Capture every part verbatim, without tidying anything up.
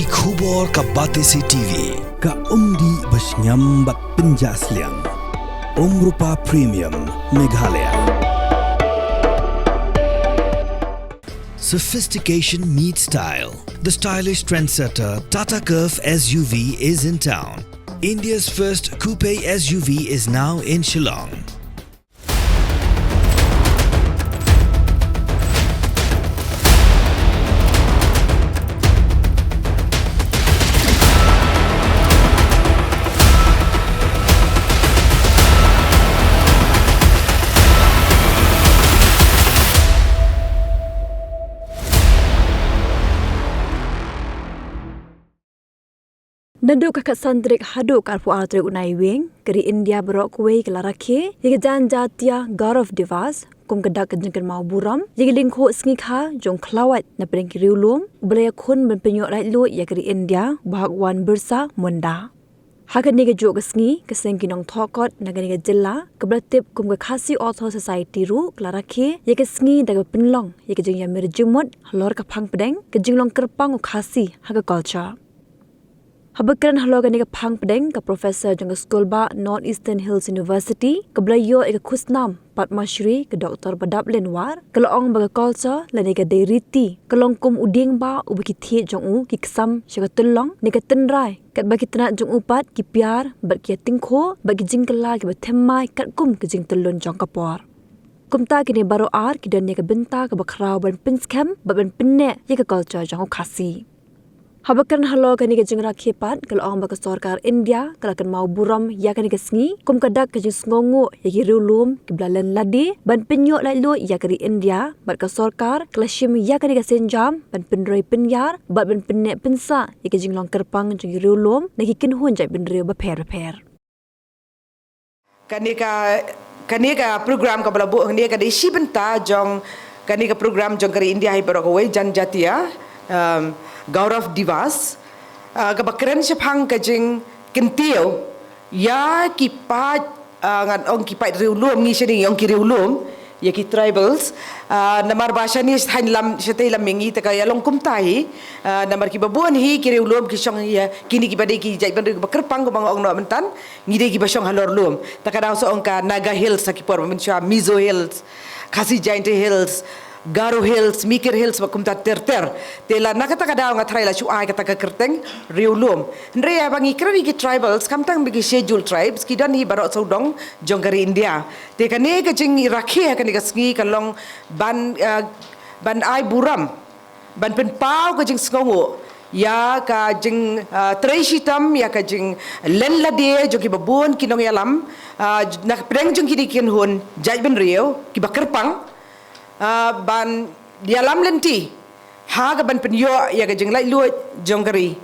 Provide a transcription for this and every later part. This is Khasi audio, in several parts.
Ki khubor ka Batesi T V, ka umdih ba shngiam bad pynjah sliang. Umrupa Premium, Meghalaya. Sophistication meets style. The stylish trendsetter Tata Curvv S U V is in town. India's first coupe S U V is now in Shillong. Naduh ka khatsan tarik haduh ka arphew ar tarik u Naiwieng, ka ri India baroh kawei ka la rakhe ïa ka Janjatiya Gaurav Diwas kum ka dak ka jingkynmaw burom ïa ki lyngkhuh sngikha jong u khlawait na pdeng ki riewlum uba la ïakhun ban pynïoh laitluid ïa ka ri India, Bhagwan Birsa Munda. Ha kane kajuh ka sngi, ka seng ki nongthoh kot na kane ka jylla kaba la tip kum ka Khasi Author Society ruh ka la rakhe ïa ka sngi da kaba pynlong ïa ka jingïamir jingmut halor ka phang pdeng, ka jinglong kyrpang u Khasi ha ka culture. Haba kren halor kane ka phang pdeng, ka professor jong ka skul bah North Eastern Hills University kaba la ïoh ïa ka khusnam Padma Shri, ka Doktor Badap Linwar, ka la ong ba ka culture lane ka dei riti ka long kum u dieng bah uba ki thied jong u ki ksam sha ka tyllong ne ka tynrai, katba ki tnat jong u pat ki piar bad ki ïatyngkhuh bad ki jingkylla kiba thymmai katkum ka jingtyllun jong ka por. Kumta kine baroh ar ki don ïa ka bynta kaba khraw ban pynskhem bad ban pynneh ïa ka culture jong u Khasi. Haba kren halor kane ka jingrakhe pat, ka la ong ba ka sorkar India ka la kynmaw burom ïa kane ka sngi kum ka dak ka jingsngewnguh ïa ki riewlum kiba la len lade ban pynïoh laitluid ïa ka ri India, bad ka sorkar ka la shim ïa kane ka sienjam ban pynroi pynïar bad ban pynneh pynsah ïa ka jinglong kyrpang jong ki riewlum na ki kynhun jaitbynriew bapher bapher. Kane ka, kane ka program kaba la buh hangne ka dei shi bynta jong kane ka program jong ka ri India hi baroh kawei, Janjatiya, um, Gaurav Diwas, uh, kaba kren shaphang ka jingkyntiew ïa ki paid, uh, ngan ong ki paid riewlum, ngi shane ngi ong ki riewlum, ïa ki tribals, ah, namar ba shane shatei lam, shatei lam ïa ngi te ka ïalong kumta hi, ah, namar kiba bun hi ki riewlum ki shong ïa kine kiba dei ki jaitbynriew kiba kyrpang kumba nga ong noh mynta, ngi dei kiba shong halor lum. Te ka dang sa ong ka Naga Hills ha ki por ba mynshuwa, Mizo Hills, Khasi Jaintia Hills, Garo Hills, Mikir Hills, bad kumta ter ter. Te la na kata ka daw nga tharai la shu ai kata ka kyrteng riewlum. Hynrei haba ngi kren ïa ki tribals, khamtam ba ki scheduled tribes, ki don hi baroh sawdong jong ka ri India. Te kane ka jingrakhe ha kane ka sngi ka long ban, eh, ban ai burom, ban pynpaw ka jingsngewnguh ïa ka jing, eh, trei shitom, ïa ka jinglen lade jong kiba bun ki nongïalam, eh, na pdeng jong kine ki kynhun jaitbynriew kiba kyrpang, eh, ban ïalam lynti ha kaban pynïoh ïa ka jinglaitluid jong ka ri.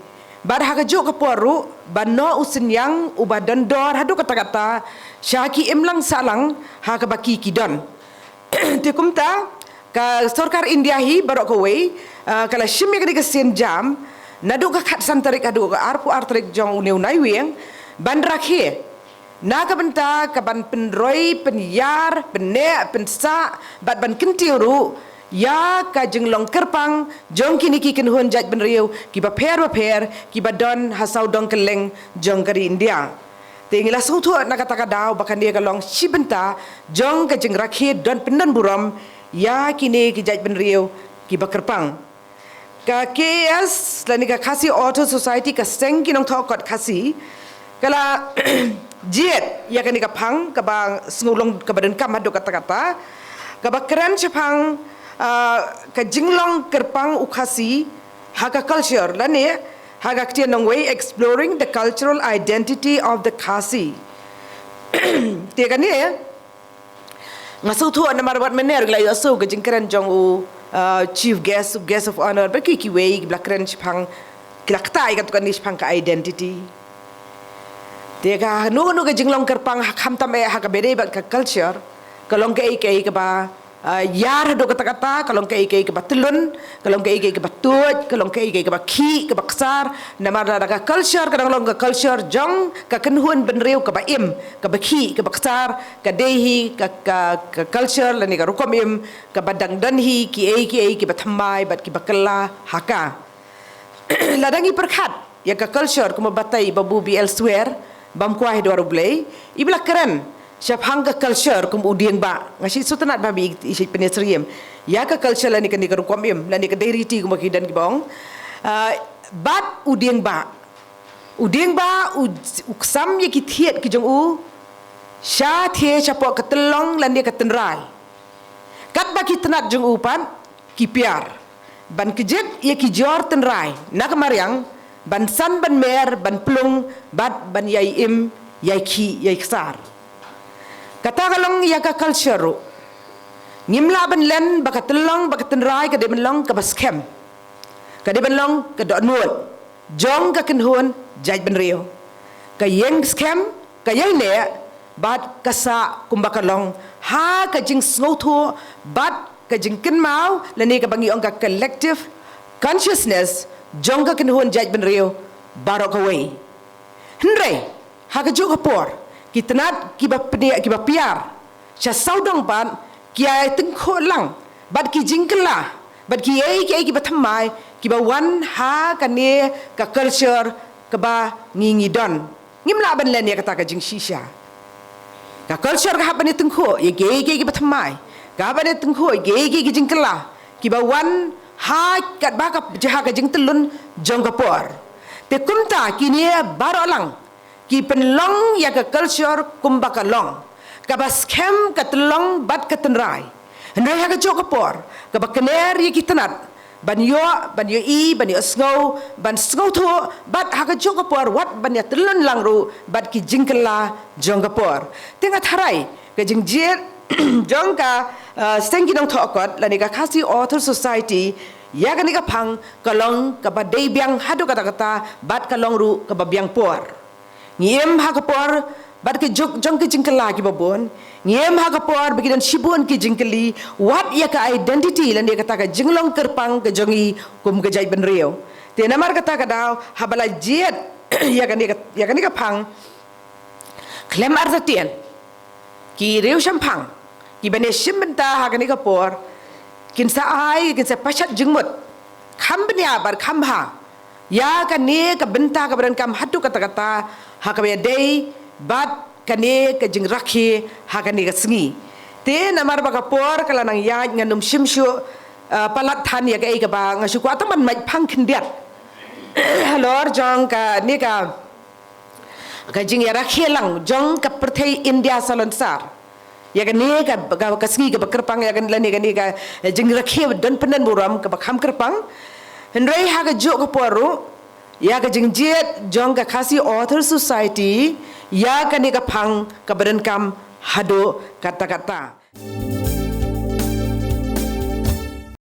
Bad ha kajuh ka por ruh ban noh u synñiang uba don dor haduh katta katta sha ki imlang sahlang ha kaba ki ki don. Te kumta ka sorkar India hi baroh kawei, ah, ka la shim ïa kane ka sienjam naduh ka khatsan tarik haduh ka arphew ar tarik jong une u Naiwieng ban rakhe na ka bynta kaban pynroi, pynïar, pynneh, pynsah bad ban kyntiew ruh ïa ka jinglong kyrpang jong kine ki kynhun jaitbynriew kiba pher bapher kiba don ha sawdong kylleng jong ka ri India. Te ngi la sngewthuh na kata ka daw ba kane ka long shi bynta jong ka jingrakhe don pyndon burom ïa kine ki jaitbynriew kiba kyrpang. Ka K A S lane ka Khasi Author Society, ka seng ki nongthoh kot Khasi, ka la jied ïa kane ka phang kaba sngewlong kaba donkam haduh katta katta, kaba kren shaphang, ah, ka jinglong kyrpang u Khasi ha ka culture lane ha ka ktien nongwei, exploring the cultural identity of the Khasi. Te kane nga sngewthuh namar wat mynne ruh ngi la ïohsngew ka jingkren jong u, uh, chief guest, guest of honor, bad ki kiwei kiba la kren shaphang, ki la ktah ïa katu kane shaphang ka identity. Te kano kano ka jinglong kyrpang ha, khamtam eh ha kaba ïadei bad ka culture, ka long kaei kaei kaba, uh, ïar haduh katta katta, ka long kaei kaei kaba tyllun, ka long kaei kaei kaba tuid, ka long kaei kaei kaba khih, kaba ksar. Namar lada ka culture ka dang long ka culture jong ka kynhun bynriew kaba im, kaba khih, kaba ksar, ka dei hi ka, ka, ka culture lane ka rukom im kaba dang don hi kiei kiei kiba thymmai bad kiba kylla ha ka. Lada ngi pyrkhat ïa ka culture kumba batai ba bu bi elsewhere, bam kwai dwar U Blei, i ba la kren shaphang ka culture kum u dieng ba. Nga shi sutnat ba bi i shi pynïasyriem ïa ka culture lane kane ka rukom im, lane ka dei riti kumba ki don ki bong. Ah, bad u dieng ba, u dieng ba u, u ksam ïa ki thied ki jong u sha thied shapoh ka tyllong lane ka tynrai. Katba ki tnat jong u pat ki piar ban kjit ïa ki jor tynrai na ka mariang, ban san ban mer, ban plung, bad ban ïai im, ïai khih, ïai ksar. Kata ka long ïa ka culture ruh. Ngim lah ban len ba ka tyllong ba ka tynrai ka dei ban long kaba skhem, ka dei ban long ka dohnud jong ka kynhun jaitbynriew. Ka ïeng skhem, ka ïeng neh, bad ka sah kumba ka long ha ka jingsngewthuh bad ka jingkynmaw lane kaba ngi ong ka collective consciousness jong ka kynhun jaitbynriew baroh kawei. Hynrei ha kajuh ka por ki tnat kiba pnia, kiba piar sha sawdong pat ki ïai tyngkhuh lang bad ki jingkylla bad kiei kiei kiba thymmai kiba wan ha kane ka culture kaba ngi ngi don. Ngim lah ban len ïa kata ka jingshisha. Ka culture ka hap ban ïa tyngkhuh ïa kiei kiei kiba thymmai, ka hap ban ïa tyngkhuh ïa kiei kiei ki jingkylla kiba wan ha katba ka jia ha ka jingtyllun jong ka por. Te kumta kine baroh lang ki pynlong ïa ka culture kumba ka long, kaba skhem ka tyllong bad ka tynrai. Hynrei ha kajuh ka por kaba kner ïa ki tnat ban ïoh, ban ïohi, ban ïohsngew, ban sngewthuh, bad ha kajuh ka por wat ban ïa tyllun lang ruh bad ki jingkylla jong ka por. Te nga tharai ka jingjied jong ka, uh, Seng ki Nongthoh Kot lane ka Khasi Author Society ïa kane ka phang ka long kaba dei biang haduh katta katta bad ka long ruh kaba biang por. Ngi im ha ka por bad ka juk jong ka jingkylla kiba bun. Ngi im ha ka por ba ki don shibun ki jingkylli wat ïa ka identity lane kata ka jinglong kyrpang ka jong ngi kum ka jaitbynriew. Te namar kata ka daw haba la jied ïa kane ka, ïa kane ka phang khlem artatien, ki riewshemphang kiba ïashim bynta ha kane ka por kin sa ai, kin sa pashat jingmut kham bniah bad kham bha ïa kane ka bynta kaba donkam haduh katta katta ha kaba ïadei bad kane ka jingrakhe ha kane ka sngi. Te namar ba ka por ka la nang ïaid, ngan ym shim shuh, uh, palat than ïa kaei kaba nga shu kwah tang ban mait phang khyndiat halor jong kane ka ka jingïarakhe lang jong ka pyrthei India salonsar ïa kane ka, ka, ka sngi kaba kyrpang, ïa kane, lane kane ka jingrakhe don pyndenburom kaba kham kyrpang. Hynrei ha kajuh ka por ruh ïa ka jingjied jong ka Khasi Author Society ïa kane ka phang kaba donkam haduh katta katta.